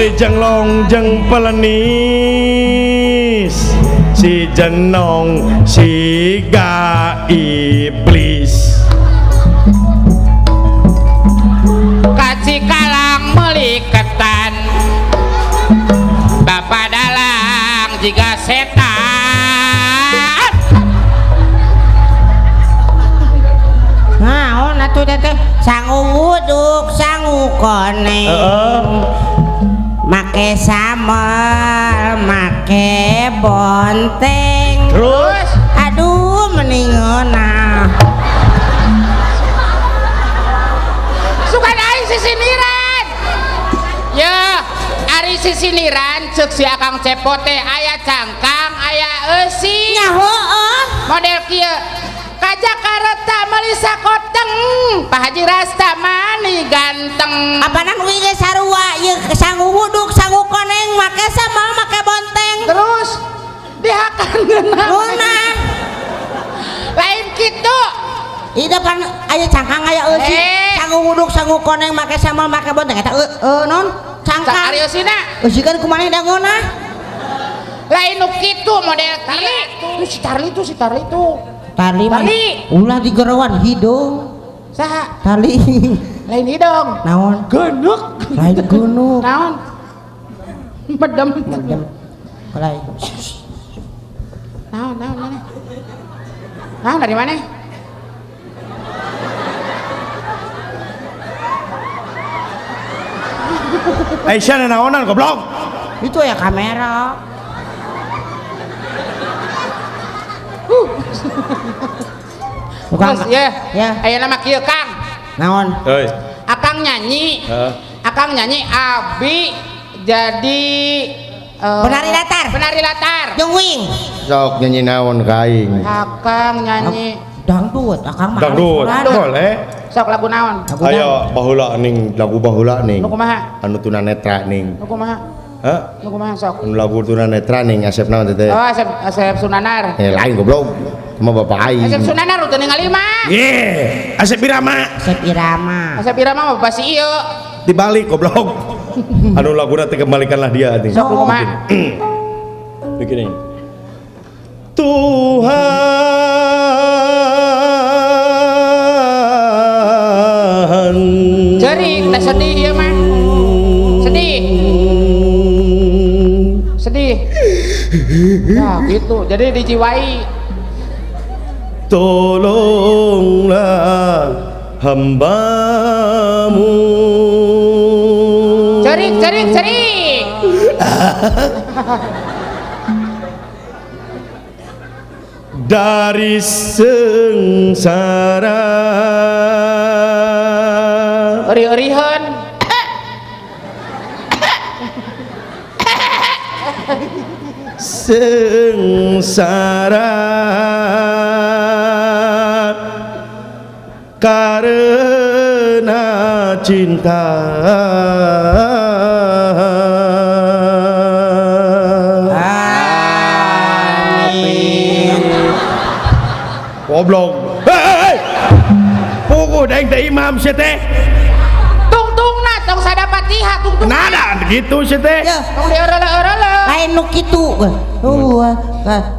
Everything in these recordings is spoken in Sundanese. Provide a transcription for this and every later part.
Meuli jenglong jeung pelenis si jenong siga iblis. Kacikalang meuli ketan bapak dalang jiga setan. Naon atuh teh sangu wuduk sangu koneng. Make samel make bonteng. Terus aduh meningeuna. Suka aing sisiniran. Ya, ari sisiniran ceuk si Akang Cepot teh aya cangkang, aya eusi. Nya heueuh. Model kieu. Ka Jakarta meuli sakoteng, Pak Haji Rasta mani ganteng. Apanan uing ge sarua ieu sangu wuduk sangu koneng make samel make bonteng. Terus dihakan ngeunah. Ngeunah. Lain kitu. Ieu pan aya cangkang aya eusi. Sangu wuduk sangu koneng make samel make bonteng eta non cangkang. Ari eusina. Eusi kan kumaha da ngeunah. Lain nu kitu model kieu. Tuh si Tarli tuh si Tarli tuh. Tarli mah ulah digerowan hidung. Saha? Tarli. Lain hidung. Naon? Geunuk. Lain geunuk. Naon? Medem. Medem. Lain. Naon naon mana? Naon dari mana? Aisyah naonan goblok. Itu ya kamera. Terus ya, aya nama kieu Kang. Naon? Heuy. Akang nyanyi. Akang nyanyi abi jadi penari latar. Penari latar. Jeung wing. Sok nyanyi naon ka aing? Akang nyanyi dangdut, akang mah. Dangdut. Boleh. Sok lagu naon? Ayo baheula ning lagu baheula ning. Nu kumaha? Anu tunanetra ning. Nu kumaha? Hah? Nu kumaha sok? Anu lagu tunanetra ning Asep naon teh? Oh, Asep Asep Sunanar. Eh lain goblok. Cuma bapak aing. Asep Sunanar udah ningali mah. Ye, Asep Irama. Asep Irama. Asep Irama mah bapak si ieu. Dibalik goblok. Anu laguna teh kembalikanlah dia nih. Sok kumaha? Begini. Tuhan Cerik, tak sedih ieu mah. Sedih. Sedih. Nah, gitu. Jadi dijiwai. Tolonglah hambamu. Cerik, cerik, cerik. Dari sengsara. Eri-erihan. Sengsara karena cinta. Amin. Goblok. Hei, puguh daeng teh imam sia teh. Tungtungna tong sadapatiha tungtung. Nada gitu sia teh. Tong dieureuleun-eureuleuh. Lain nu kitu.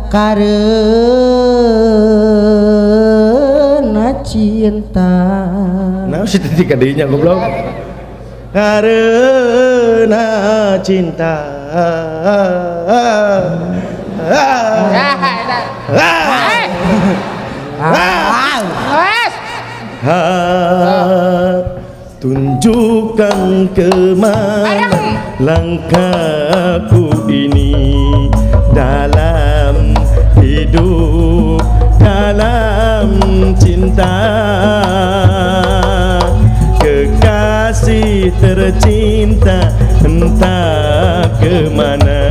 Karena cinta. Nah, si teh kadinya goblok. Karena cinta. Tunjukkan kemana langkahku ini dalam hidup, dalam cinta. Kekasih tercinta entah kemana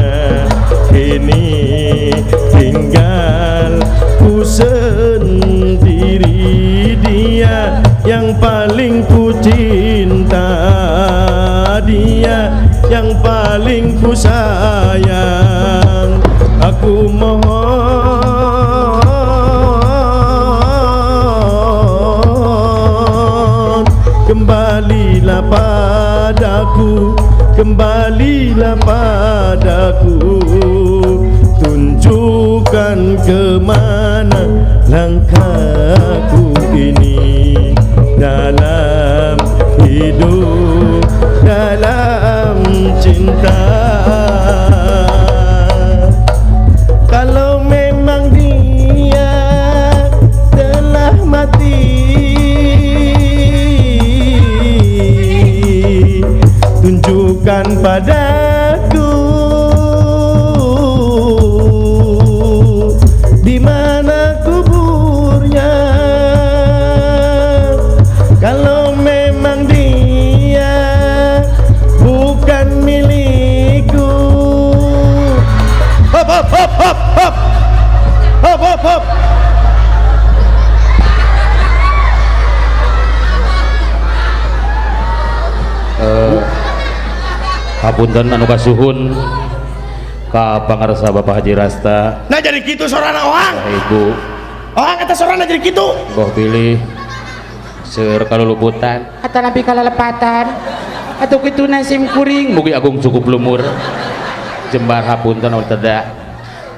kini tinggal ku sendiri. Dia yang paling ku cinta, dia yang paling ku sayang. Aku mohon kembalilah padaku, Kembalilah padaku, tunjukkan kemana langkahku ini dalam hidup, dalam cinta. Kalau memang dia telah mati, tunjukkan padaku di mana kuburnya. Kalau memang dia bukan milikku. Hop hop hop hop hop hop hop hop. Hapunten anu kasuhun ka pangarsa Bapak Haji Rasta. Nah jadi kitu sorana oang. Ibu. Oang eta sorana jadi kitu. Boh pilih seur kaluluputan atanapi kalalepatan atuh kitu nasim kuring mugi agung cukup lumur jembar hapunten anu teda.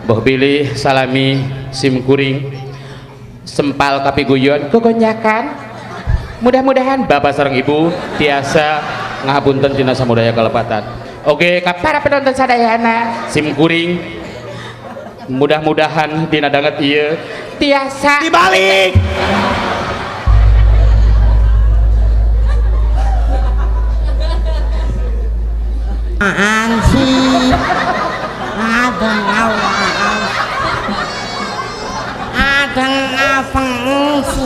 Boh pilih salami sim kuring sempal kapiguyon gogonjakan. Mudah-mudahan bapak sareng ibu tiasa ngahapunten tina samudaya kalepatan. Oke, para penonton sadayana sim kuring mudah-mudahan dina danget ieu tiasa dibalik. Aan si adeng awang adeng afeng si.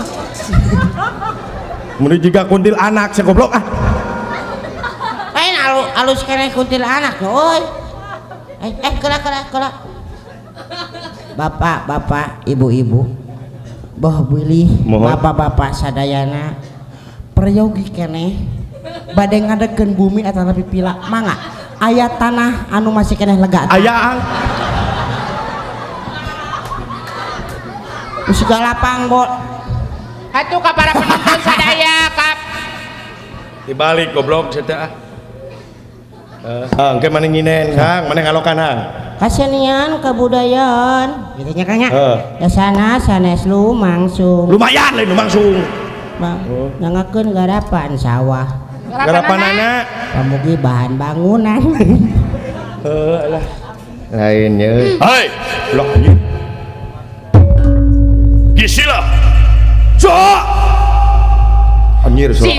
Mun jiga kuntil anak si goblok ah. Lain alus keneh kuntil anak euy. Kela kela kela. Bapak-bapak, ibu-ibu, boh bilih bapak-bapak sadayana peryogi keneh bade ngadegkeun bumi atanapi pila mangga aya tanah anu masih keneh lega. Aya ang geus lapang bol. Atuh ka para penonton sadaya kap dibalik goblok sia teh ah. Engke maneh nginen hang, maneh ngalokan hang. Kasenian kebudayaan gitu nya Kang nya. Ya sana sanes lumangsung. Lumayan lain lumangsung. Bang, nyangakeun garapan sawah. Garapanana pamugi bahan bangunan. Heuh alah. Lain ye. Hei, loh anjing. Gisila. Sok. Anjir sok.